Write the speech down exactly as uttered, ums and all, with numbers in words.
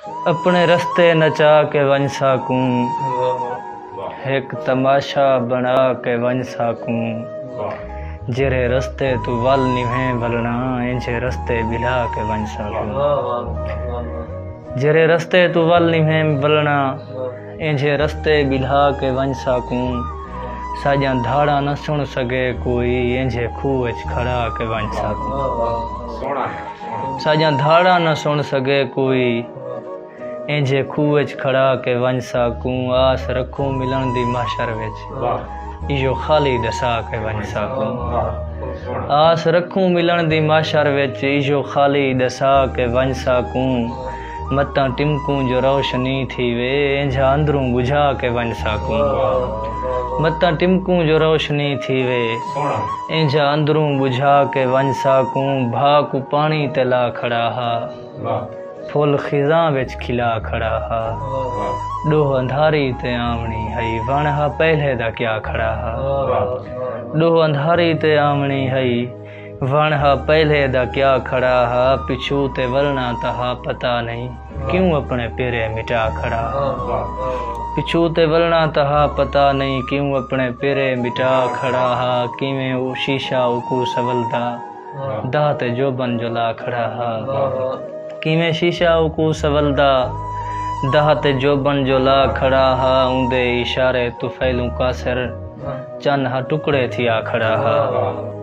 اپݨے رستے نچا کے ونڄ ساکوں، ہک تماشا بݨا کے ونڄ ساکوں۔ جیرھے رستے توں ول نوہیں ولݨا، اینجھے رستے ٻلھا کے ونڄ ساکوں۔ جیرھے رستے توں ول نوہیں ولݨا، اینجھے رستے ٻلھا کے ونڄ ساکوں۔ ساݙیاں دھاڑاں نہ سݨ سڳے کوئی، اینجھے کھوہ اچ کھڑا کے ونڄ ساکوں۔ ساݙیاں دھاڑاں نہ سݨ سڳے کوئی، اینجھے کھوہ اچ کھڑا کے ونڄ ساکوں۔ آس رکھوں ملݨ دی محشر وچ، ایہو خالی ݙسا کے ونڄ ساکوں۔ آس رکھوں ملݨ دی محشر وچ، ایہو خالی ݙسا کے ونڄ ساکوں۔ متاں ٹمکوں جو روشنی تھیوے، اینجھا اندروں ٻجھا کے ونڄ ساکوں۔ متاں ٹمکوں جو روشنی تھیوے، اینجھا اندروں ٻجھا کے ونڄ ساکوں۔ بھا کوں پاݨی تے لا کھڑا ہا، پھل خزاں وچ کھلا کھڑا ہا۔ ݙوہ اندھاری تے آوݨی ہئی، وݨ ہا پہلے دا کیا کھڑا ہا۔ ݙوہ اندھاری تے آوݨی ہئی، وݨ ہا پہلے دا کیا کھڑا ہا۔ پچھوں تے ولݨا تاں ہا پتہ نئیں، کیوں اپݨے پیرے مٹا کھڑا ہا۔ پچھوں تے ولݨا تاں ہا پتہ نئیں، کیوں اپݨے پیرے مٹا کھڑا ہا۔ کیویں او شیشہ اوکوں سولدا، داہ تے جوبن جو لا کھڑا ہا۔ کیویں شیشہ اوکوں سولدا، داہ تے جوبن جو لا کھڑا ہا۔ اوندے اشارے طفیلوں قاصر، چن ہا ٹکڑے تھیا کھڑا ہا۔